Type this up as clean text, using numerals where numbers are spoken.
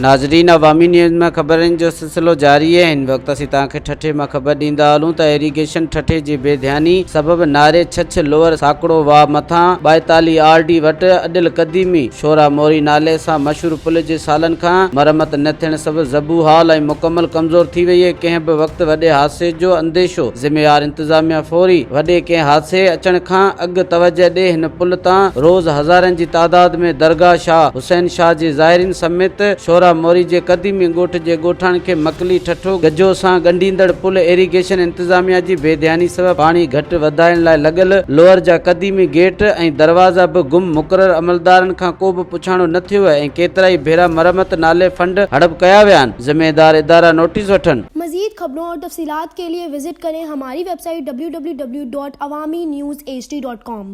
ناظرين عوامي نيوز ۾ خبرن جو سلسلو جاري آهي هن وقت اسين توهان کي ٺٽي مان خبر ڏيندا هلون ته ايريگيشن ٺٽي جي بي ڌياني سبب ناري ڇڇ لوئر ساڪڙو واهه مٿان 42 آر ڊي وٽ اڏيل قديمي شورا موري نالي سان مشهور پل جي سالن کان مرمت نه ٿيڻ سبب زبون حال ۽ مڪمل ڪمزور ٿي وئي ڪنهن به وقت وڏي حادثي جو انديشو ذميوار انتظاميا فوري وڏي ڪنهن حادثي اچڻ کان اڳ توجه ڏي هن پل تان روز هزارن جي تعداد ۾ درگاهه شاهه حسين شاهه جي زائرين سميت شورا موري جي قديمي ڳوٺ جي ڳوٺاڻن کي مڪلي ٺٺو گجو سان ڳنڍيندڙ پل ايريگيشن انتظاميا جي بي ڌياني سبب پاڻي گهٽ وڌائڻ لاء لڳل لوئر جا قديمي گيٽ ۽ دروازا به گم مقرر عملدارن کان ڪو به پڇاڻو نه ٿيو ۽ ڪيترائي ڀيرا مرمت نالي فنڊ هڙپ ڪيا ويا آهن ذميدار ادارا نوٽيس وٺن. مزيد خبرون اور تفصيلات ڪي ليي وزٽ ڪرين هماري website W W W dot Awami news H D dot com.